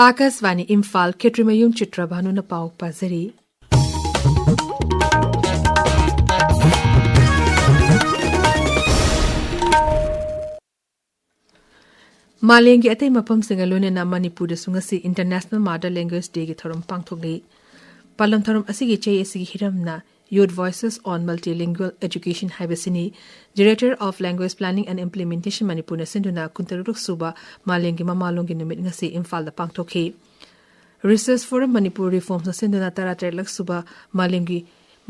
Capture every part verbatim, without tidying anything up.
ꯑꯥꯀꯥꯁꯕꯥꯅꯤ ꯏꯝꯐꯥꯜ, ꯈꯦꯇ꯭ꯔꯤꯃꯌꯨꯝ ꯆꯤꯇ꯭ꯔ ꯚꯥꯅꯨꯅ ꯄꯥꯎ ꯄꯥꯖꯔꯤ꯫ ꯃꯥꯂꯦꯝꯒꯤ ꯑꯇꯩ ꯃꯐꯝꯁꯤꯡꯒ ꯂꯣꯏꯅꯅ ꯃꯅꯤꯄꯨꯔꯗꯁꯨ ꯉꯁꯤ International Mother Language Dayꯒꯤ ꯊꯧꯔꯝ ꯄꯥꯡꯊꯣꯛꯂꯤ꯫ ꯄꯥꯂꯟ ꯊꯧꯔꯝ ꯑꯁꯤꯒꯤ ꯆꯍꯤ ꯑꯁꯤꯒꯤ ꯍꯤꯔꯝꯅ Youth Voices on Multilingual Education ꯍꯥꯏꯕꯁꯤꯅꯤ꯫ Director of Language Planning and Implementation ꯃꯅꯤꯄꯨꯔꯅ ꯁꯤꯟꯗꯨꯅ ꯀꯨꯟꯇꯔꯨꯛ ꯁꯨꯕ ꯃꯥꯂꯦꯝꯒꯤ ꯃꯃꯥꯂꯣꯟꯒꯤ ꯅꯨꯃꯤꯠ ꯉꯁꯤ ꯏꯝꯐꯥꯜꯗ ꯄꯥꯡꯊꯣꯛꯈꯤ꯫ Research Forum ꯃꯅꯤꯄꯨꯔ Reformsꯅ ꯁꯤꯟꯗꯨꯅ ꯇꯔꯥꯇꯔꯦꯠꯂꯛ ꯁꯨꯕ ꯃꯥꯂꯦꯝꯒꯤ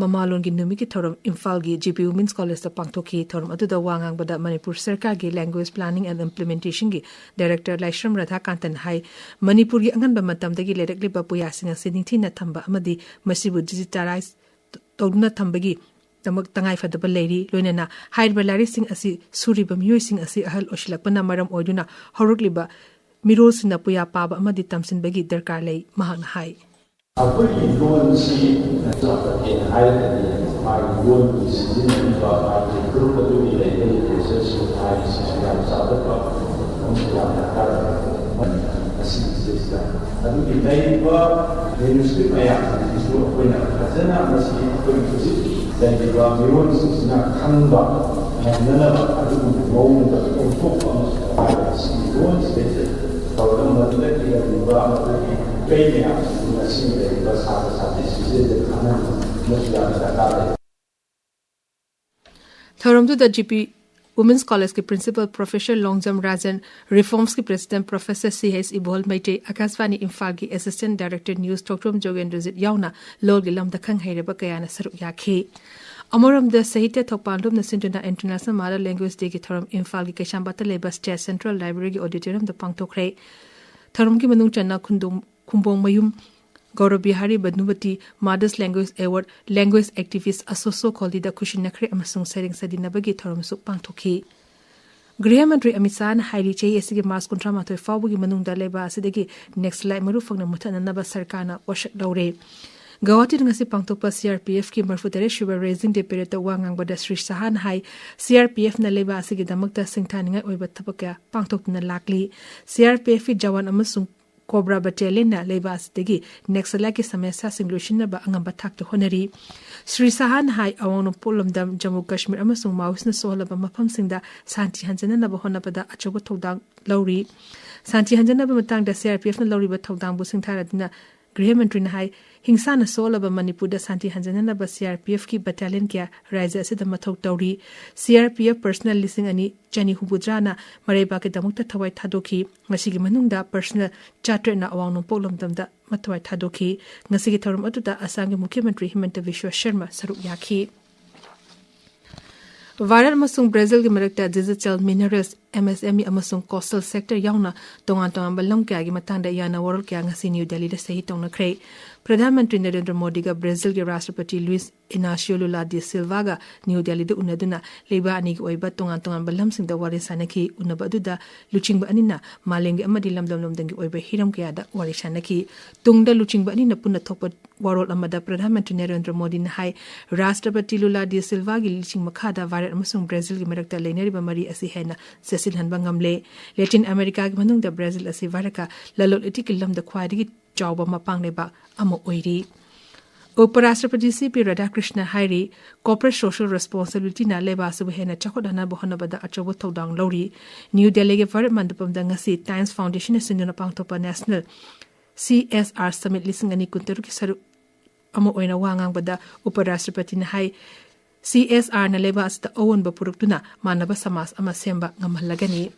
ꯃꯃꯥꯂꯣꯟꯒꯤ ꯅꯨꯃꯤꯠꯀꯤ ꯊꯧꯔꯝ ꯏꯝꯐꯥꯜꯒꯤ G P Women's Collegeꯇ ꯄꯥꯡꯊꯣꯛꯈꯤ꯫ ꯊꯧꯔꯝ ꯑꯗꯨꯗ ꯋꯥ ꯉꯥꯡꯕꯗ ꯃꯅꯤꯄꯨꯔ ꯁꯔꯀꯥꯔꯒꯤ Language Planning and Implementationꯒꯤ Director ꯂꯥꯏꯁ꯭ꯔꯝ ꯔꯥꯙꯥꯀꯥꯟꯇꯟ ꯍꯥꯏ, ꯃꯅꯤꯄꯨꯔꯒꯤ ꯑꯉꯟꯕ ꯃꯇꯝꯗꯒꯤ ꯂꯩꯔꯛꯂꯤꯕ ꯄꯨꯌꯥꯁꯤꯡ ꯑꯁꯤ ꯅꯤꯡꯊꯤꯅ ꯊꯝꯕ ꯑꯃꯗꯤ ꯃꯁꯤꯕꯨ digitalize ꯇꯧꯗꯨꯅ ꯊꯝꯕꯒꯤ ꯗꯃꯛ ꯇꯉꯥꯏꯐꯗꯕ ꯂꯩꯔꯤ꯫ ꯂꯣꯏꯅꯅ ꯍꯥꯏꯔꯤꯕ ꯂꯥꯏꯔꯤꯛꯁꯤꯡ ꯑꯁꯤ ꯁꯨꯔꯤꯕ ꯃꯤꯑꯣꯏꯁꯤꯡ ꯑꯁꯤ ꯑꯍꯜ ꯑꯣꯏꯁꯤꯜꯂꯛꯄꯅ ꯃꯔꯝ ꯑꯣꯏꯗꯨꯅ ꯍꯧꯔꯛꯂꯤꯕ ꯃꯤꯔꯣꯜꯁꯤꯡꯅ ꯄꯨꯌꯥ ꯄꯥꯕ ꯑꯃꯗꯤ ꯇꯝꯁꯤꯟꯕꯒꯤ ꯗꯔꯀꯥꯔ ꯂꯩ, ꯃꯍꯥꯛꯅ ꯍꯥꯏ꯫ ꯑꯩꯈꯣꯏꯒꯤ ꯂꯣꯟꯁꯤ ꯆꯥꯎꯈꯠꯀꯦꯅ ꯍꯥꯏꯔꯒꯗꯤ ꯃꯥꯒꯤ ꯂꯣꯟꯒꯤ ꯁꯤꯖꯤꯟꯅꯔꯤꯕ ꯃꯥꯒꯤ ꯐꯨꯔꯨꯞ ꯑꯗꯨꯒꯤ ꯂꯩꯕ literature societyꯁꯤꯁꯨ ꯌꯥꯝ ꯆꯥꯎꯈꯠꯄ ꯑꯃꯁꯨ ꯌꯥꯝ ꯗꯔꯀꯥꯔ ꯑꯣꯏ꯫ ꯑꯁꯤꯒꯤꯁꯤꯗꯩꯁꯤꯗ ꯑꯗꯨꯒꯤ ꯂꯩꯔꯤꯕ manuscript ꯃꯌꯥꯝꯁꯤꯡꯁꯤꯁꯨ ꯑꯩꯈꯣꯏꯅ ꯐꯖꯅ ꯃꯁꯤ ꯑꯩꯈꯣꯏ ꯍꯧꯖꯤꯛ ꯂꯩꯔꯤꯕ ꯃꯤꯔꯣꯟꯁꯤꯡꯁꯤꯅ ꯈꯪꯕ ꯉꯝꯅꯅꯕ ꯑꯗꯨꯒꯨꯝꯕ ꯃꯑꯣꯡꯗ ꯑꯣꯟꯊꯣꯛꯄ ꯑꯃꯁꯨ ꯗꯔꯀꯥꯔ ꯑꯣꯏ꯫ ꯁꯤꯒꯤ ꯂꯣꯟꯁꯤꯗꯩꯗ ꯇꯧꯔꯒ ꯃꯗꯨꯗ ꯏꯔꯝꯃꯤꯕ ꯃꯗꯨꯒꯤ ꯀꯩ ꯃꯌꯥꯝꯁꯤꯡꯗꯨ ꯉꯁꯤ ꯂꯩꯔꯤꯕ ꯁꯥꯇ꯭ꯔ ꯁꯥꯇ꯭ꯔꯤꯁꯤꯡꯁꯤꯗ ꯈꯪꯍꯟꯕ ꯑꯃꯁꯨ ꯌꯥꯝꯅ ꯗꯔꯀꯥꯔ ꯑꯣꯏ꯫ ꯊꯧꯔꯝꯗꯨꯗ G P Women's Collegeꯀꯤ Principal Professor Longjam ꯔꯥꯖꯟ, Reformsꯀꯤ President Professor C H ꯏꯕꯣꯍꯜ Meitei, ꯑꯥꯀꯥꯁꯕꯥꯅꯤ ꯏꯝꯐꯥꯜꯒꯤ Assistant Director News ꯊꯣꯛꯇ꯭ꯔꯣꯝ ꯖꯣꯒꯦꯟꯗ꯭ꯔꯖꯤꯠ ꯌꯥꯎꯅ ꯂꯣꯜꯒꯤ ꯂꯝꯗ ꯈꯪ ꯍꯩꯔꯕ ꯀꯌꯥꯅ ꯁꯔꯨꯛ ꯌꯥꯈꯤ꯫ ꯑꯃꯔꯣꯝꯗ ꯁꯥꯍꯤꯇ꯭ꯌ ꯊꯧꯄꯥꯜꯂꯣꯝꯅ ꯁꯤꯟꯗꯨꯅ International Mother Language Dayꯒꯤ ꯊꯧꯔꯝ ꯏꯝꯐꯥꯜꯒꯤ ꯀꯩꯁꯥꯝꯄꯥꯠꯇ ꯂꯩꯕ State Central Libraryꯒꯤ auditoriumꯗ ꯄꯥꯡꯊꯣꯛꯈ꯭ꯔꯦ꯫ ꯊꯧꯔꯝꯒꯤ ꯃꯅꯨꯡ ꯆꯟꯅ ꯈꯨꯟꯗꯣꯡ-, ꯈꯨꯝꯕꯣꯡꯃꯌꯨꯝ ꯒꯧꯔꯕ Bihari ꯕꯅꯨꯃꯇꯤ Mother's Language Award, Language Activist ꯑꯁꯣꯁꯣ ꯈꯣꯜꯗꯤꯗ ꯈꯨꯠꯁꯤꯟꯅꯈ꯭ꯔꯦ ꯑꯃꯁꯨꯡ ꯁꯩꯔꯦꯡ ꯁꯥꯗꯤꯟꯅꯕꯒꯤ ꯊꯧꯔꯝꯁꯨ ꯄꯥꯡꯊꯣꯛꯈꯤ꯫ ꯒ꯭ꯔꯤꯍ ꯃꯟꯇ꯭ꯔꯤ ꯑꯃꯤꯠ ꯁꯥꯍꯅ ꯍꯥꯏꯔꯤ, ꯆꯍꯤ ꯑꯁꯤꯒꯤ ꯃꯥꯔꯆ ꯀꯨꯟꯊ꯭ꯔꯥ ꯃꯥꯊꯣꯏ ꯐꯥꯎꯕꯒꯤ ꯃꯅꯨꯡꯗ ꯂꯩꯕꯥꯛ ꯑꯁꯤꯗꯒꯤ ꯅꯦꯛꯁꯂꯥꯏꯠ ꯃꯔꯨ ꯐꯪꯅ ꯃꯨꯊꯠꯅꯅꯕ ꯁꯔꯀꯥꯔꯅ ꯋꯥꯁꯛ ꯂꯧꯔꯦ꯫ ꯒꯧꯍꯥꯇꯤꯗ ꯉꯁꯤ ꯄꯥꯡꯊꯣꯛꯄ CRPFꯀꯤ ꯃꯔꯤꯐꯨ ꯇꯔꯦꯠ ꯁꯨꯕ Raising Day Paradeꯇ ꯋꯥ ꯉꯥꯡꯕꯗ ꯁ꯭ꯔꯤ ꯁꯥꯍꯅ ꯍꯥꯏ, CRPFꯅ ꯂꯩꯕꯥꯛ ꯑꯁꯤꯒꯤꯗꯃꯛꯇ ꯁꯤꯡꯊꯥꯅꯤꯡꯉꯥꯏ ꯑꯣꯏꯕ ꯊꯕꯛ ꯀꯌꯥ ꯄꯥꯡꯊꯣꯛꯇꯨꯅ ꯂꯥꯛꯂꯤ꯫ CRPFꯀꯤ ꯖꯋꯥꯟ ꯑꯃꯁꯨꯡ ꯀꯣꯕ꯭ꯔꯥ ꯕꯠꯇꯦꯂꯤꯌꯟꯅ ꯂꯩꯕꯥꯛ ꯑꯁꯤꯗꯒꯤ ꯅꯦꯛꯁꯂꯥꯏꯠꯀꯤ ꯁꯃꯁ꯭ꯌꯥꯁꯤꯡ ꯂꯣꯏꯁꯤꯟꯅꯕ ꯑꯉꯝꯕ ꯊꯥꯛꯇ ꯍꯣꯠꯅꯔꯤ꯫ ꯁ꯭ꯔꯤ ꯁꯍꯥꯅ ꯍꯥꯏ, ꯑꯋꯥꯡ ꯅꯣꯡꯄꯣꯛ ꯂꯝꯗꯝ ꯖꯝꯃꯨ ꯀꯥꯁꯃꯤꯔ ꯑꯃꯁꯨꯡ ꯃꯥꯑꯣꯏꯁꯅ ꯁꯣꯛꯍꯜꯂꯕ ꯃꯐꯝꯁꯤꯡꯗ ꯁꯥꯟꯇꯤ ꯍꯟꯖꯅꯅꯕ ꯍꯣꯠꯅꯕꯗ ꯑꯆꯧꯕ ꯊꯧꯗꯥꯡ ꯂꯧꯔꯤ꯫ ꯁꯥꯟꯇꯤ ꯍꯟꯖꯅꯕ ꯃꯇꯥꯡꯗ ꯁꯤ ꯑꯥꯔ ꯄꯤ ꯑꯦꯐꯅ ꯂꯧꯔꯤꯕ ꯊꯧꯗꯥꯡꯕꯨ ꯁꯤꯡꯊꯥꯔꯗꯨꯅ ꯒ꯭ꯔꯤꯍ ꯃꯟꯇ꯭ꯔꯤꯅ ꯍꯥꯏ, ꯍꯤꯡꯁꯥꯅ ꯁꯣꯛꯍꯜꯂꯕ ꯃꯅꯤꯄꯨꯔꯗ ꯁꯥꯟꯇꯤ ꯍꯟꯖꯅꯅꯕ ꯁꯤ ꯑꯥꯔ ꯄꯤ ꯑꯦꯐꯀꯤ ꯕꯠꯇꯦꯂꯤꯌꯟ ꯀꯌꯥ ꯔꯥꯖ꯭ꯌ ꯑꯁꯤꯗ ꯃꯊꯧ ꯇꯧꯔꯤ꯫ C R P F personal ꯂꯤꯁꯤꯡ ꯑꯅꯤ ꯆꯅꯤ ꯍꯨꯝꯐꯨꯇꯔꯥꯅ ꯃꯔꯩꯕꯥꯛꯀꯤꯗꯃꯛꯇ ꯊꯋꯥꯏ ꯊꯥꯗꯣꯛꯈꯤ꯫ ꯃꯁꯤꯒꯤ ꯃꯅꯨꯡꯗ ꯄꯔꯁꯅꯦꯜ ꯆꯥꯇ꯭ꯔꯦꯠꯅ ꯑꯋꯥꯡ ꯅꯣꯡꯄꯣꯛ ꯂꯝꯗꯝꯗ ꯃꯊꯧꯋꯥꯏ ꯊꯥꯗꯣꯛꯈꯤ꯫ ꯉꯁꯤꯒꯤ ꯊꯧꯔꯝ ꯑꯗꯨꯗ ꯑꯁꯥꯝꯒꯤ ꯃꯨꯈ꯭ꯌ ꯃꯟꯇ꯭ꯔꯤ ꯍꯤꯃꯟꯇ ꯕꯤꯁ꯭ꯋ ꯁꯔꯃ ꯁꯔꯨꯛ ꯌꯥꯈꯤ꯫ ꯚꯥꯔꯠ ꯑꯃꯁꯨꯡ ꯕ꯭ꯔꯥꯖꯤꯜꯒꯤ ꯃꯔꯛꯇ digital minerals, M S M E ꯑꯃꯁꯨꯡ coastal sector ꯌꯥꯎꯅ ꯇꯣꯉꯥꯟ ꯇꯣꯉꯥꯟꯕ ꯂꯝ ꯀꯌꯥꯒꯤ ꯃꯇꯥꯡꯗ ꯌꯥꯅ ꯋꯥꯔꯣꯜ ꯀꯌꯥ ꯉꯁꯤ ꯅ꯭ꯌꯨ ꯗꯦꯜꯂꯤꯗ ꯁꯍꯤ ꯇꯧꯅꯈ꯭ꯔꯦ꯫ ꯄ꯭ꯔꯙꯥꯟ ꯃꯟꯇ꯭ꯔꯤ ꯅꯔꯦꯟꯗ꯭ꯔ ꯃꯣꯗꯤꯒ ꯕ꯭ꯔꯥꯖꯤꯜꯒꯤ ꯔꯥꯁꯇ꯭ꯔꯄꯇꯤ ꯂꯨꯏꯁ ꯏꯅꯥꯁꯤꯌꯣ ꯂꯨꯂꯥ ꯗꯤ ꯁꯤꯜꯚꯥꯒ ꯅ꯭ꯌꯨ ꯗꯦꯜꯂꯤꯗ ꯎꯅꯗꯨꯅ ꯂꯩꯕꯥꯛ ꯑꯅꯤꯒꯤ ꯑꯣꯏꯕ ꯇꯣꯉꯥꯟ ꯇꯣꯉꯥꯟꯕ ꯂꯝꯁꯤꯡꯗ ꯋꯥꯔꯤ ꯁꯥꯅꯈꯤ꯫ ꯎꯅꯕ ꯑꯗꯨꯗ ꯂꯨꯆꯤꯡꯕ ꯑꯅꯤꯅ ꯃꯥꯂꯦꯝꯒꯤ ꯑꯃꯗꯤ ꯂꯝꯗꯝ ꯂꯝꯗꯝꯒꯤ ꯑꯣꯏꯕ ꯍꯤꯔꯝ ꯀꯌꯥꯗ ꯋꯥꯔꯤ ꯁꯥꯅꯈꯤ꯫ ꯇꯨꯡꯗ ꯂꯨꯆꯤꯡꯕ ꯑꯅꯤꯅ ꯄꯨꯟꯅ ꯊꯣꯛꯄ ꯋꯥꯔꯣꯜ ꯑꯃꯗ ꯄ꯭ꯔꯙꯥꯟ ꯃꯟꯇ꯭ꯔꯤ ꯅꯔꯦꯟꯗ꯭ꯔ ꯃꯣꯗꯤꯅ ꯍꯥꯏ, ꯔꯥꯁꯇ꯭ꯔꯄꯇꯤ ꯂꯨꯂꯥ ꯗꯤ ꯁꯤꯜꯚꯥꯒꯤ ꯂꯨꯆꯤꯡ ꯃꯈꯥꯗ ꯚꯥꯔꯠ ꯑꯃꯁꯨꯡ ꯕ꯭ꯔꯥꯖꯤꯜꯒꯤ ꯃꯔꯛꯇ ꯂꯩꯅꯔꯤꯕ ꯃꯔꯤ ꯑꯁꯤ ꯍꯦꯟꯅ ꯆꯦꯠꯁꯤꯜꯍꯟꯕ ꯉꯝꯂꯦ꯫ ꯂꯦꯇꯤꯟ ꯑꯃꯦꯔꯤꯀꯥꯒꯤ ꯃꯅꯨꯡꯗ ꯕ꯭ꯔꯥꯖꯤꯜ ꯑꯁꯤ ꯚꯥꯔꯠꯀ ꯂꯂꯣꯟ ꯏꯇꯤꯛꯀꯤ ꯂꯝꯗ ꯈ꯭ꯋꯥꯏꯗꯒꯤ ꯆꯥꯎꯕ ꯃꯄꯥꯡ ꯂꯩꯕꯥꯛ ꯑꯃ ꯑꯣꯏꯔꯤ꯫ ꯎꯄꯔꯥꯁꯇ꯭ꯔꯄꯇꯤ ꯁꯤ ꯄꯤ ꯔꯥꯙꯥꯀ꯭ꯔꯤꯁꯅ ꯍꯥꯏꯔꯤ, corporate social responsibilityꯅ ꯂꯩꯕꯥꯛ ꯑꯁꯤꯕꯨ ꯍꯦꯟꯅ ꯆꯥꯎꯈꯠꯍꯟꯅꯕ ꯍꯣꯠꯅꯕꯗ ꯑꯆꯧꯕ ꯊꯧꯗꯥꯡ ꯂꯧꯔꯤ꯫ ꯅ꯭ꯌꯨ ꯗꯦꯜꯂꯤꯒꯤ ꯚꯥꯔꯠ ꯃꯟꯗꯄꯝꯗ ꯉꯁꯤ Times Foundationꯅ ꯁꯤꯟꯗꯨꯅ ꯄꯥꯡꯊꯣꯛꯄ National C S R Summit ꯂꯤꯁꯤꯡ ꯑꯅꯤ ꯀꯨꯟꯇꯔꯨꯛꯀꯤ ꯁꯔꯨꯛ ꯑꯃ ꯑꯣꯏꯅ ꯋꯥ ꯉꯥꯡꯕꯗ ꯎꯄꯔꯥꯁꯇ꯭ꯔꯄꯇꯤꯅ ꯍꯥꯏ, C S Rꯅ ꯂꯩꯕꯥꯛ ꯑꯁꯤꯗ ꯑꯑꯣꯟꯕ ꯄꯨꯔꯛꯇꯨꯅ ꯃꯥꯟꯅꯕ ꯁꯃꯥꯖ ꯑꯃ ꯁꯦꯝꯕ ꯉꯝꯍꯜꯂꯒꯅꯤ꯫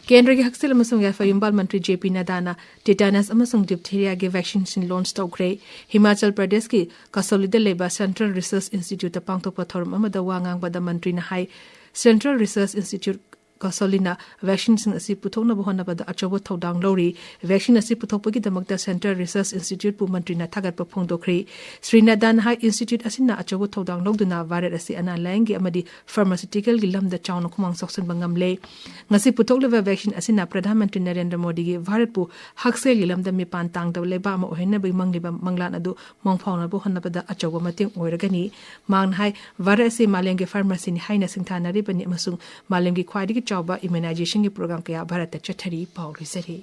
ꯀꯦꯟꯗ꯭ꯔꯒꯤ ꯍꯛꯁꯦꯜ ꯑꯃꯁꯨꯡ ꯌꯥꯏꯐ ꯌꯨꯝꯕꯥꯜ ꯃꯟꯇ꯭ꯔꯤ ꯖꯦ ꯄꯤ ꯅꯗꯥꯅ tetanus ꯑꯃꯁꯨꯡ diphtheriaꯒꯤ vaccine launch ꯇꯧꯈ꯭ꯔꯦ꯫ ꯍꯤꯃꯥꯆꯜ ꯄ꯭ꯔꯗꯦꯁꯀꯤ ꯀꯁꯧꯂꯤꯗ ꯂꯩꯕ Central Research Instituteꯇ ꯄꯥꯡꯊꯣꯛꯄ ꯊꯧꯔꯝ ꯑꯃꯗ ꯋꯥ ꯉꯥꯡꯕꯗ ꯃꯟꯇ꯭ꯔꯤꯅ ꯍꯥꯏ, Central Research Institute ꯀꯁꯧꯂꯤꯅ vaccineꯁꯤꯡ ꯑꯁꯤ ꯄꯨꯊꯣꯛꯅꯕ ꯍꯣꯠꯅꯕꯗ ꯑꯆꯧꯕ ꯊꯧꯗꯥꯡ ꯂꯧꯔꯤ꯫ Vaccine ꯑꯁꯤ ꯄꯨꯊꯣꯛꯄꯒꯤꯗꯃꯛꯇ Central Research Instituteꯄꯨ ꯃꯟꯇ꯭ꯔꯤꯅ ꯊꯥꯒꯠꯄ ꯐꯣꯡꯗꯣꯛꯈ꯭ꯔꯤ꯫ ꯁ꯭ꯔꯤ ꯅꯗꯥꯅ ꯍꯥꯏ, institute ꯑꯁꯤꯅ ꯑꯆꯧꯕ ꯊꯧꯗꯥꯡ ꯂꯧꯗꯨꯅ ꯚꯥꯔꯠ ꯑꯁꯤ ꯑꯅꯥ ꯂꯥꯌꯦꯡꯒꯤ ꯑꯃꯗꯤ pharmaceuticalꯒꯤ ꯂꯝꯗ ꯆꯥꯎꯅ ꯈꯨꯃꯥꯡ ꯆꯥꯎꯁꯤꯟꯕ ꯉꯝꯂꯦ꯫ ꯉꯁꯤ ꯄꯨꯊꯣꯛꯂꯤꯕ vaccine ꯑꯁꯤꯅ ꯄ꯭ꯔꯙꯥꯟ ꯃꯟꯇ꯭ꯔꯤ ꯅꯔꯦꯟꯗ꯭ꯔ ꯃꯣꯗꯤꯒꯤ ꯚꯥꯔꯠꯄꯨ ꯍꯛꯁꯦꯜꯒꯤ ꯂꯝꯗ ꯃꯤꯄꯥꯟ ꯇꯥꯡꯗꯕ ꯂꯩꯕꯥꯛ ꯑꯃ ꯑꯣꯏꯍꯟꯅꯕꯒꯤ ꯃꯪꯂꯤꯕ ꯃꯪꯂꯥꯟ ꯑꯗꯨ ꯃꯪ ꯐꯥꯎꯅꯕ ꯍꯣꯠꯅꯕꯗ ꯑꯆꯧꯕ ꯃꯇꯦꯡ ꯑꯣꯏꯔꯒꯅꯤ꯫ ꯃꯍꯥꯛꯅ ꯍꯥꯏ, ꯚꯥꯔꯠ ꯑꯁꯤ ꯃꯥꯂꯦꯝꯒꯤ pharmacyꯅꯤ ꯍꯥꯏꯅ ꯁꯤꯡꯊꯥꯅꯔꯤꯕꯅꯤ ꯑꯃꯁꯨꯡ ꯃꯥꯂꯦꯝꯒꯤ ꯈ꯭ꯋꯥꯏꯗꯒꯤ ꯆꯥꯎꯕ ꯏꯝꯃ꯭ꯌꯨꯅꯥꯏꯖꯦꯁꯟꯒꯤ ꯄ꯭ꯔꯣꯒ꯭ꯔꯥꯝ ꯀꯌꯥ ꯚꯥꯔꯠꯇ ꯆꯠꯊꯔꯤ꯫ ꯄꯥꯎ ꯂꯣꯏꯖꯔꯦ꯫